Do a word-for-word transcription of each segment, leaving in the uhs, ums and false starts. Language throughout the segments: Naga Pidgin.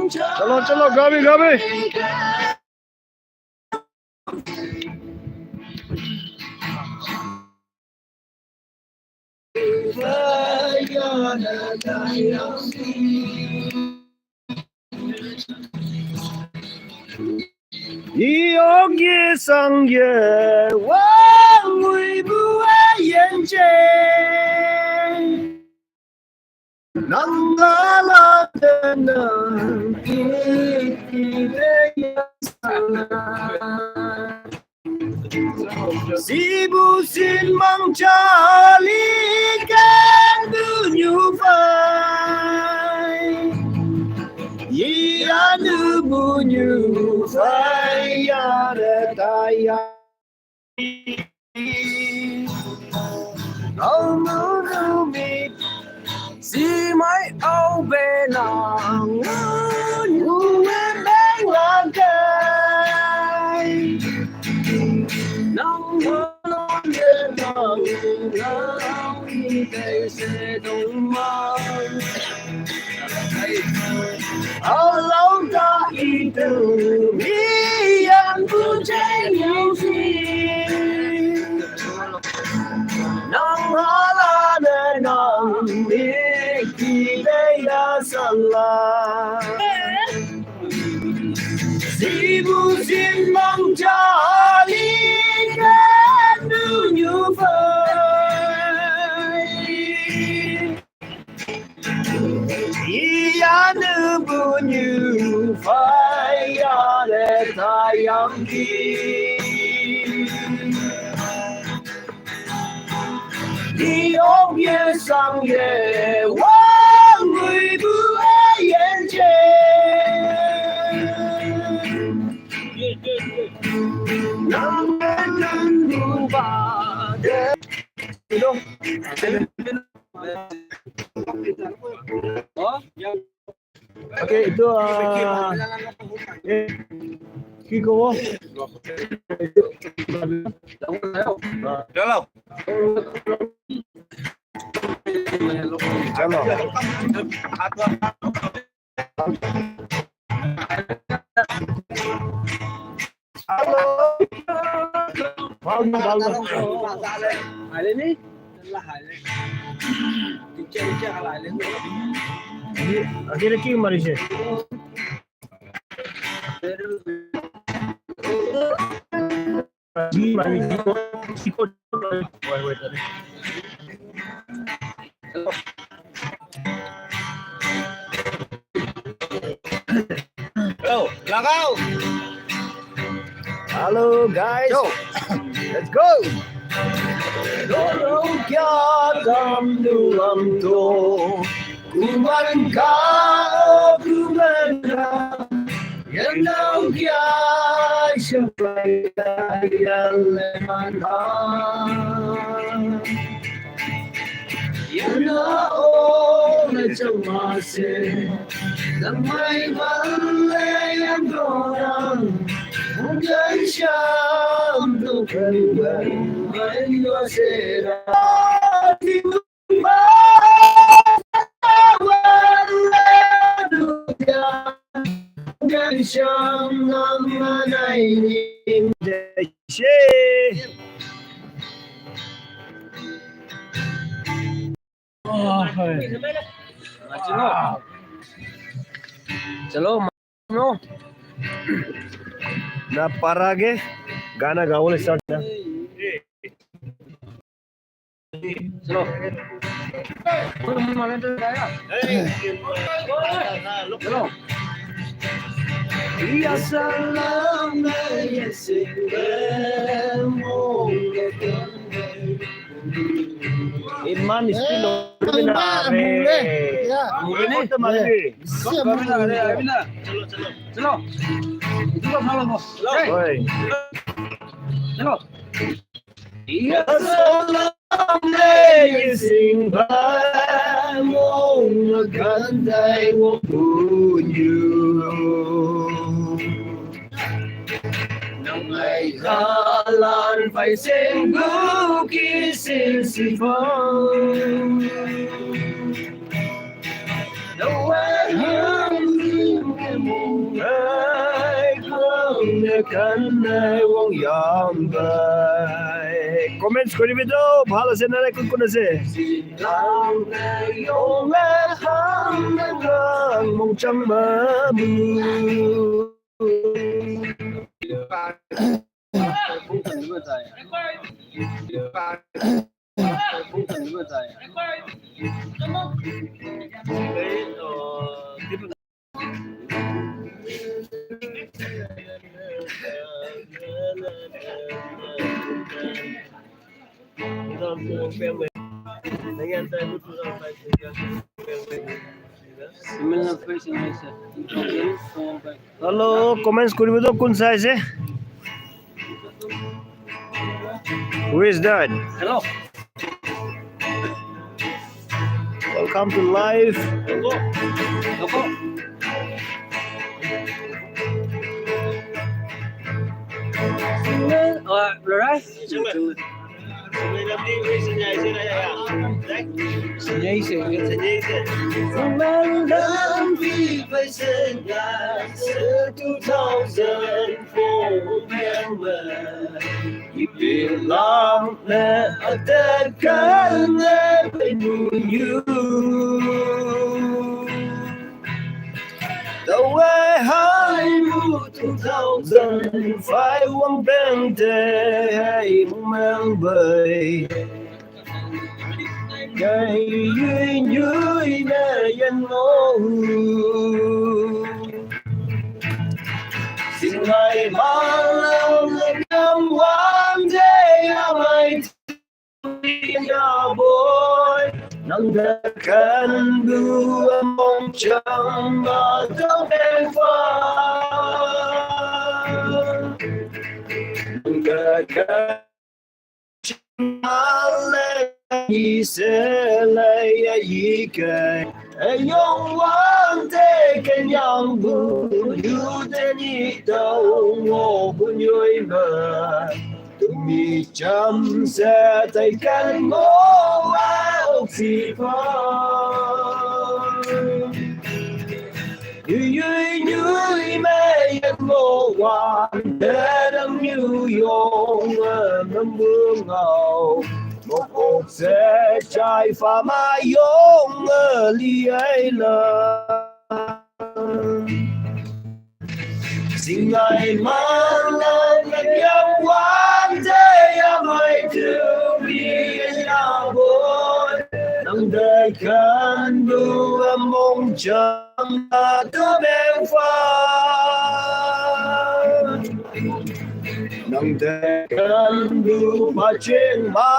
Chalo, chalo, gabi, gabi. Yogye sangye wa ngui bua yenche. Nangala tena kiki de yasana. Sibu sin mang chali kan du nyu fai. Yi anu bu nyu fai ya re ta ya. Nau nu nu mi si mai au be na ngu ngu me bang la kai. Nau nu nu ye nau nau ki kai se dong ma. Alauda itu mian bujai nyusi. Nang halana nang miki beya sala. Sibu sin mang jali kan dunyu fai. Iyanu bunyu fai ya le tayang ki. Ni ong ye sang ye wang gui bu ai yen che. Nang nang bu ba de. Okay, itu ah, eh, ki kobo? Chalo. Chalo. Akhirnya ki marise. Hello, lagao. Hello, guys. Yo. Let's go. Lolo kya kam duam to. Kuman ka, kuman ka. Yandau kya shabai ya le man ha. Yana o le chama se. Lamai bal le yandora. Mugan sham to kan ban ban yo se ra. Chalo, no. Na para ke gana gawole start na. Chalo. Chalo. Iya salam na yese mo. Iman speed lo na re. Ya. Mule ni. Chalo, chalo. Chalo. Itu ka phala mo. Oi. Chalo. Iya salam le sing ba mo gandai wo punyu. Nang ai kalan pai sing bu ki sing si fo. Comments koribi to, bhal ase na, kun kun ase? Hello, comments koribo to, kun sai ase? Who is that? Hello. Welcome to live. Hello. Hello. Uh, right? Tawe hai mu two thousand five wang beng te hai mu meng bai. Kai yui yui na yan mo. Sing hai ma lam lam wang te ya mai ya boy. Nang da kan bu among chang ma da beng fa. Nang da kan Isele ya ike, ayong wante kenyang bu, yute ni tau ngo bu nyoi ma. Tumi cham se tai kan ngo wa oksipa. Yui yui yui me yet mo wan, dedam yu yong, eh, mem bu ngau. Mo kok se chai fa ma yong, eh, li ai la. Sing ai ma la, yam wan de ya mai tu mi ya boy. Nang dai kan bu a mong chang. Nang te kan du pa cheng ma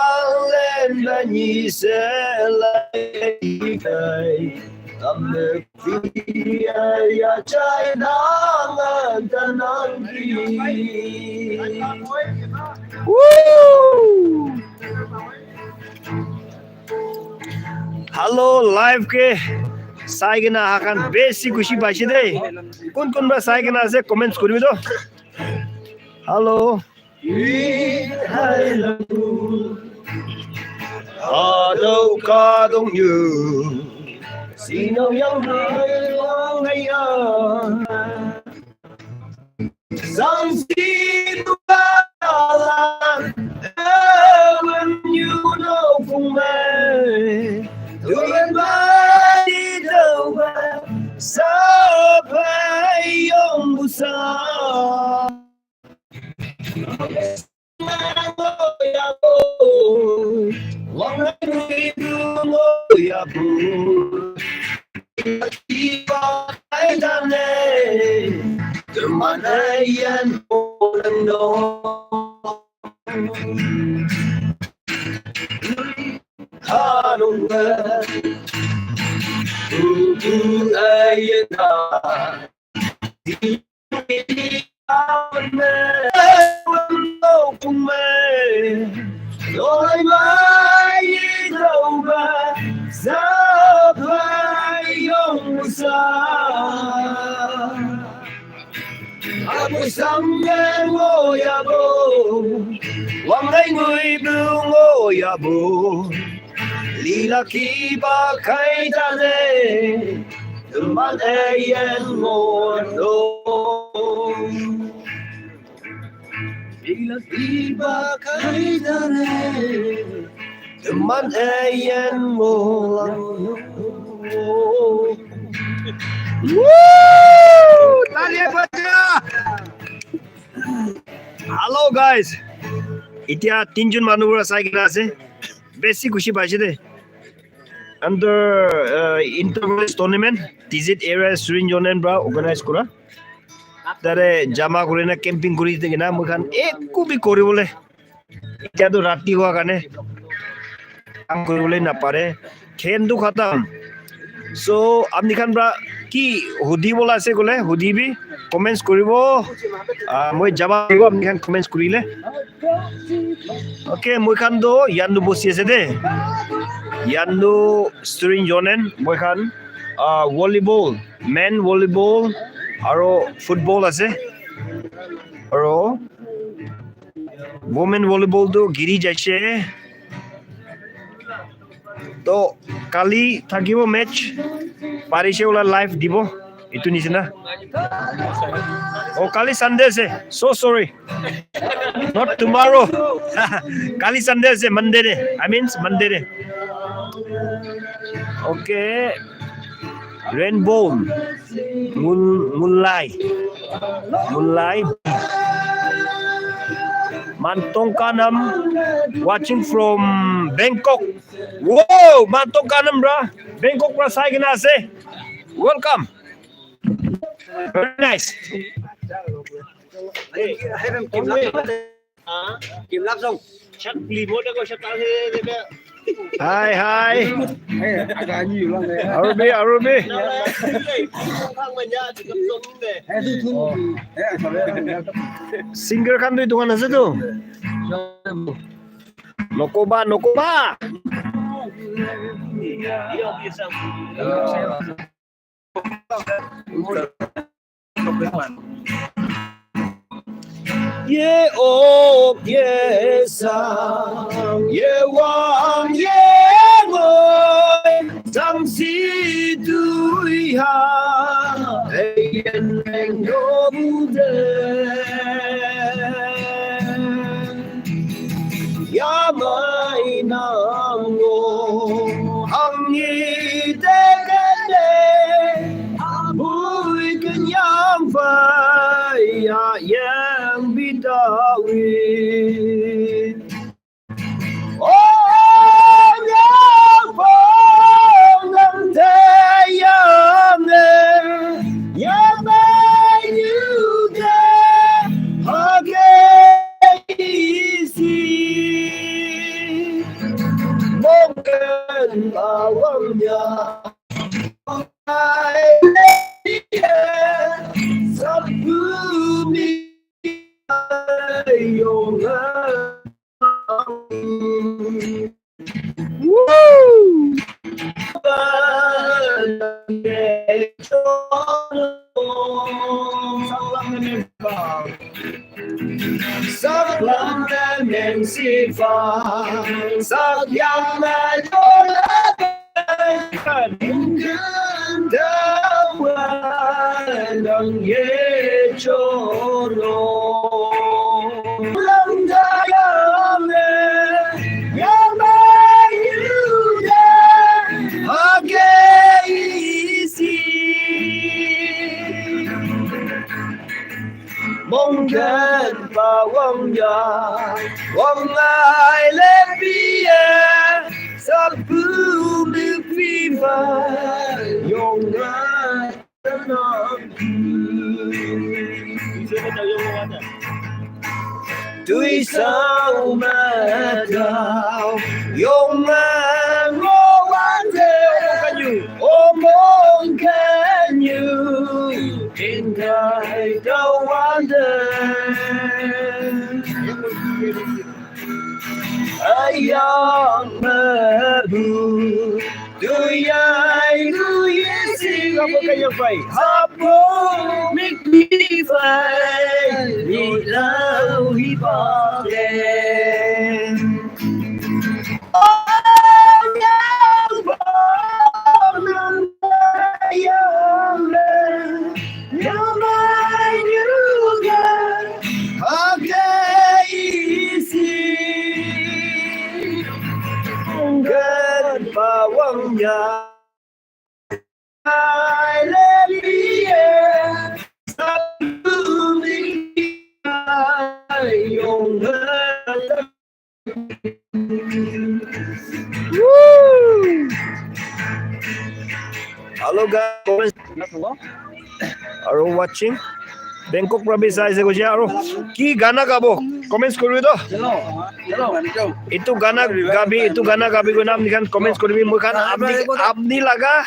len da ni se lai kai. Tam le fi ya ya chai na ngan ta nang ki. Woo! Hello, live ke sai kena ahakan besi khushi paise de. Kun kun ba sai kena ase, comments kuribi to. Hello. Hello. Hello, ka dong yu. Sino yang hai long hai ya. Sang si tu ka la, eh, when you know kung mai, tu yan ba di dau ba, sa pai yong bu sa. Lila ki ba kai da le, man e yen mo lo. Woo! Talia baja! Hello guys. Etia tinjon manu para sai kena ase. Besi khushi paise de. Under uh, Inter Village Tournament, T Z Area Student Union para organize kura. Tare jama kuri na camping kuri thaki na moi khan eku bi kori bole. Etia tu rati hua karne kam kori bole na pare. Khen tu khatam. So apni khan para ki hudi bola ase kole hudi bi comments koribo. Ah, moi jawab dibo apni khan comments korile. Okay, moi khan to Yandu bosi ase de. Yandu Student Union, moi khan uh, volleyball, men volleyball, aro football ase. Aro women volleyball tu giri jaise. To kali thakibo match, parise ola live dibo. Itu nisina. Oh, kali Sunday ase. So sorry. Not tomorrow. Kali Sunday ase, Monday de. I mean, Monday de. Okay. Rainbow. Moon, moonlight. Moonlight. Mantong Kanam watching from Bangkok. Wow, Mantong Kanam, bra. Bangkok pra sai kena ase. Welcome. Very nice. Hi, hi. Arubi, Arubi. Singer khan tu dukan ase tu. Nokoba, nokoba. Ye op ye sang ye wang ye ngoi sam si tu ha ei yen leng do bu de. Yamai nang o hangi te kele abui kenyang fai ya yang bitawi. O nyang fong nang te yang ne yamai yu te hage. Isi mongken awangnya. Sabuni ayonga. Woo! Saklam nem sifa, sakyam na jola. Mongken pa wang ya, wang ai le pia, sabu mi piva, yong ai. Tui sau ma dau, yong ma ngo wan de, o mong kan yu, in kai dau wan de. Ayang mabu, duyai duyai si. Apa kaya pai? Hapo mikri pai, ni lau hi pa de. Ayang pa nang ayang le, yamai yuga, hake. Woo! Hello guys, are you watching? Bangkok pra bi sai ase koise, aro ki gana gabo? Comments kuribi to. Etu gana gabi, etu gana gabi koina apni khan comments kuribi. Moi khan apni, apni laga,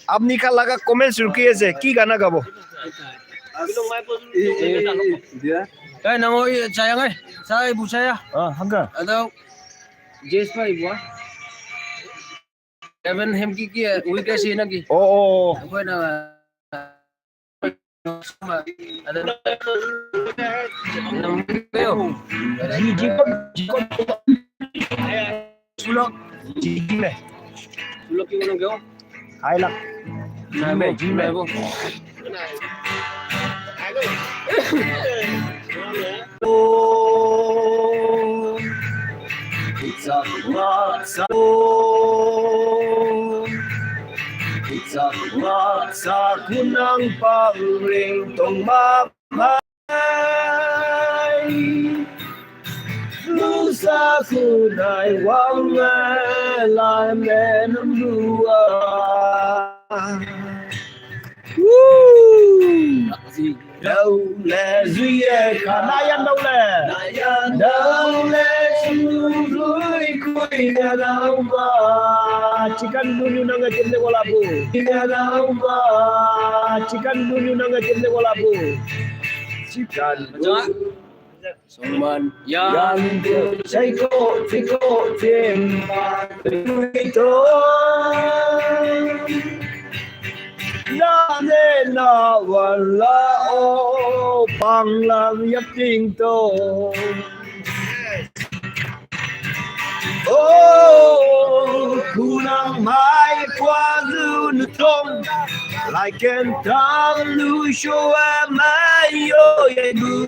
apni khan laga comments rukhi ase. Ki gana gabo? Kai nango i chaya ngai. Sai bu chaya. Ah, hanga. Ado. Jes pai bu. Seven hem ki ki week ase na ki? Oh, oh, oh. Akwai na. Ado. Ji, ji, ji. Sulok. Ji, ji le. Sulok ki uno kyo? Hai lak. Nai bo, nai bo. Kunang pangring tong ma mai. Musa kunai wang lai men dua. Woo! Dau le zuye ka na yan dau le. Dau le zui kui na dau ba. Chicken nunu nanga jemne wala bu. Na dau ba. Chicken nunu nanga jemne wala bu. Chicken. Soman. Ya. Yang tu chai ko, chai ko, chem. Itu. Na ne na wala o panglang yapting to. Oh, kunang mai kwa zu nu tong. Like and tam lu show mai yo ye gu.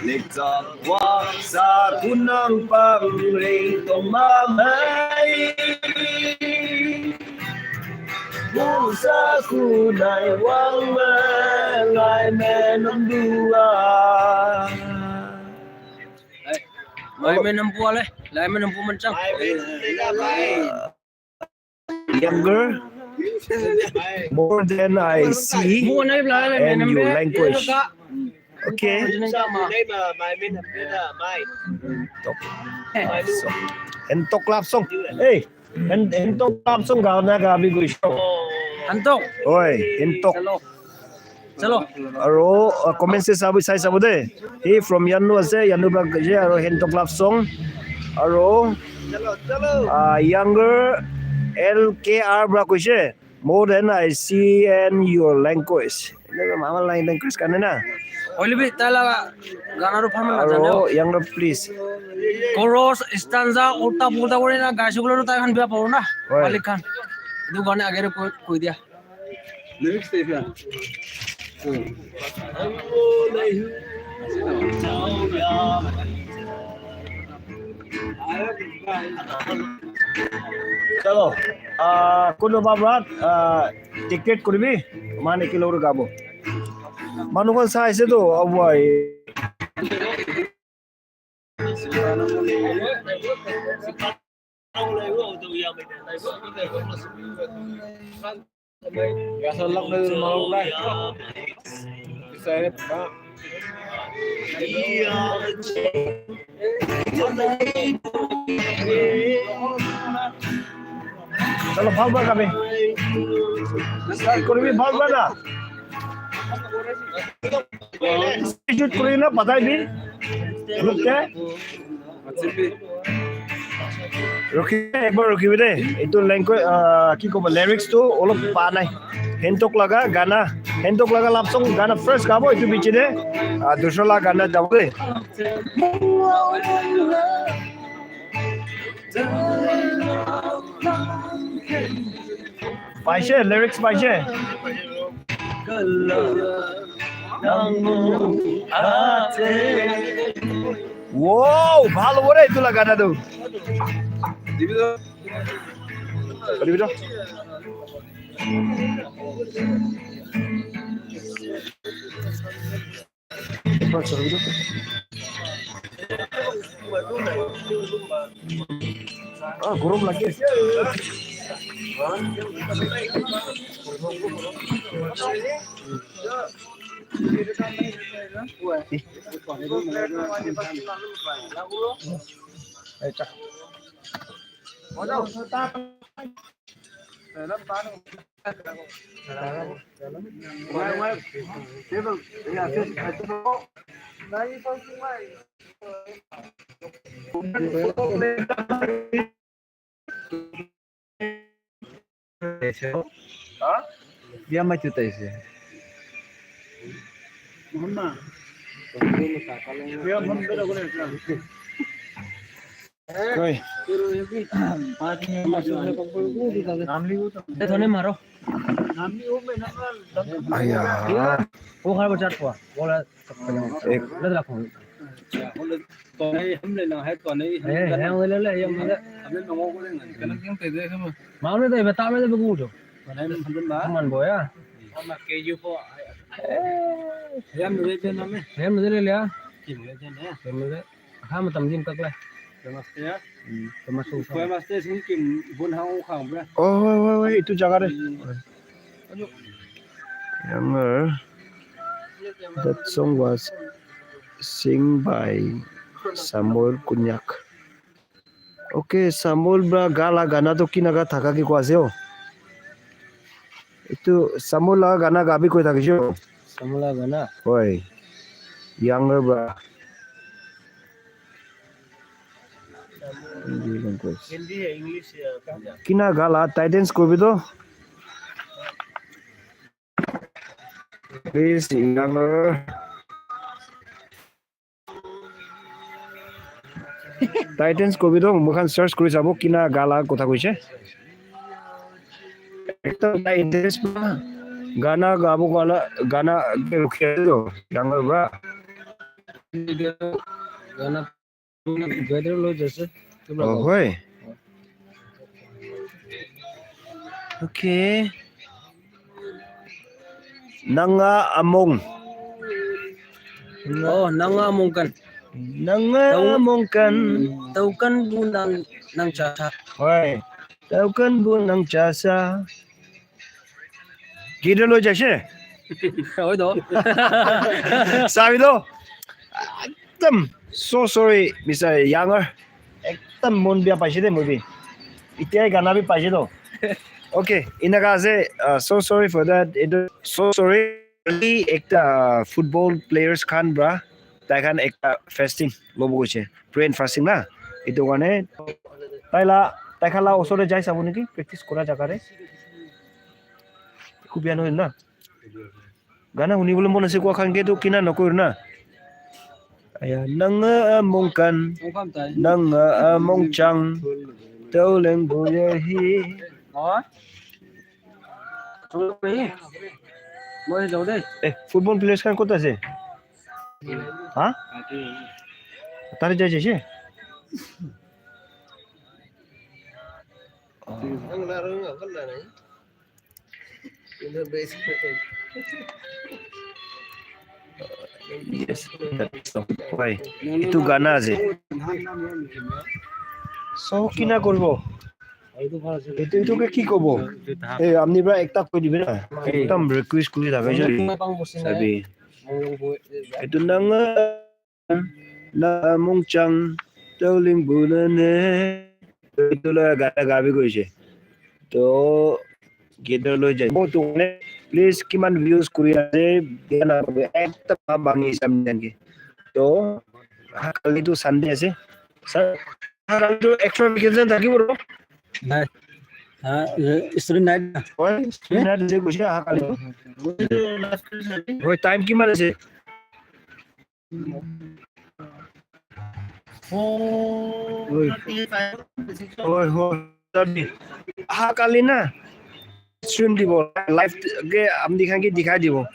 Lik tam wa sa kunang pang ring tong ma mai. Musa kunai wang ma lai men dua. Mai men ampu ale, lai men ampu mancang. Younger, more than I see and your language. Okay. Tok lap song. Entok lap song. Hey, en entok lap song gana gabi guisho. Entok. Oi, entok. Chalo. Aro, uh, comments te sabi sai sabo de. He from Yanu ase, Yanu pra kaise, aro Hentok love song. Aro, uh, younger L K R pra kaise, more than I see and your language. Eneka mama line language karne na. Hoile bi tai laga gana ro phaman na jane. Aro, younger please. Chorus, stanza, ulta pulta kori na gaise bole tai khan bia pabo na. Malik khan. Etu karne age te koi, koi dia. Lyrics te pia. Chalo, ah, kunuba pra, ah, dictate kuribi, mane ki lori gabo. Manu khan sai ase to, abuai. Chalo, bhal bhal gabe. Start koribi, bhal bhal na. Institute kori na patai bi. Group te. Rukhi, ekbar rukhibi de. Etu language, ah, ki kobo, lyrics tu olop pa nai. Hentok laga gana, Hentok laga love song gana first gabo etu bichi de. Ah, dusra laga gana jabo de. Paise, lyrics paise. Kala nangu ate. Wow, bhal hobo re etu la gana tu. Dibi to. Dibi to. Ah, gorom lage. Biya mai tu tai se. Koi. Thone maro. Aya. Wo khar bachat ko. Wo la. Ek. La la ko. Eh, yang le le, yang le. Mau le de beta me de bu jo. Man bo ya. Hem de le le ya. Hem de le. Ham tam jim kak la. Namaste ya. Namaste. Koi namaste sun kim bun hang u khang bra. Oh, wait, wait, wait, itu jaga de. Younger. That song was sing by Samuel Kunyak. Okay, Samuel bra gala gana to kina ga thaka ki ko ase ho. Itu Samuel la gana gabi koi thakishe. Samuel la gana. Hoi. Younger bra. Hindi language. Hindi hai, English hai. Kina gala Titans ko bhi to. Please, younger. Titans kobi to moi khan search kuri sabo kina gala kotha koise. Ekta tai interest pa gana gabo gala gana ke rukhi ase to younger pra. Gana together lo jaise. Oh, hoi. Okay. Nanga among. Oh, nanga among kan. Nanga among kan. Tau kan bu nang nang cha cha. Hoi. Tau kan bu nang cha sa. Gidolo jaise. Hoi to. Sabi to. Ekdam so sorry, Mister Younger. Ekdam mon bia paise de moi bi. Itiai gana bi paise to. Okay, inaka ase. Uh, so sorry for that. Etu so sorry. Ekta football players khan pra tai khan ekta fasting lobo goise. Pray and fasting na. Etu karne tai la tai khan la osor te jai sabo niki practice kora jaga te. Eku bia nohoi na. Gana huni bole mon ase koa khan ke tu kina nokoi na. Aya nanga among kan nanga among chang tau leng boye hi. Eh, football players khan kot ase? Ha? Tare jai jaise? Yes, that is the why. Itu gana ase. So kina koribo? Itu itu ke ki kobo? Eh, amni pra ekta koi dibe na. Ekdam request kuri thaka jai. Sabi. Itu nanga na mongchang tauling bulane. Itu la gana gabi koise. To gidolo jai. Bo tu ne please kiman views kuri ase dia na kobe ekta bhangi samjhan ke. To kali tu Sunday ase. Sir, kali tu extra vacation thakibo ro. Nai. Ha, student night. Oi, student night je koise aha kali tu. Oi, time kiman ase? Oi. Oi, oi. Sabi. Aha kali na stream dibo, live ke amni khan ke dikhai dibo.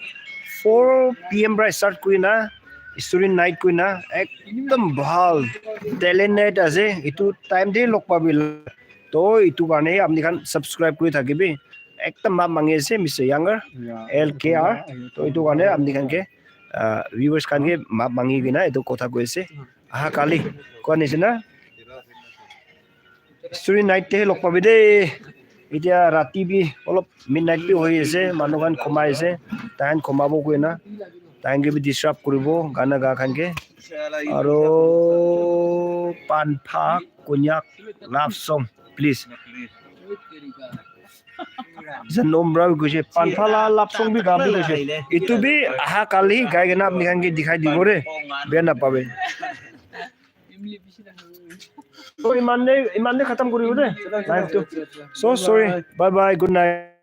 Four P M pra start kuri na Student Night koina ekdam bhal talented ase, etu time te log pabi. To etu karne apni khan subscribe kuri thakibi, ekdam maaf mangi ase Mister Younger, L K R. To etu karne apni khan ke, ah, viewers khan ke maaf mangi kena etu kotha koi ase. Aha kali koa nisina Student Night te log pabi de. Etia rati bi olop midnight bi hoi ase, manu khan khomai ase, tahan khomabo koina, tahan ke bi disturb kuribo gana ga khan ke. Aro pan pha konyak love song, please. Janom bra bi koise, pan pha la love song bi ga bi koise. Etu bi aha kali gai kena apni khan ke dikhai dibo re, beya na pabe. So iman de, iman de khatam kuri de live to. So sorry. Bye bye. Good night.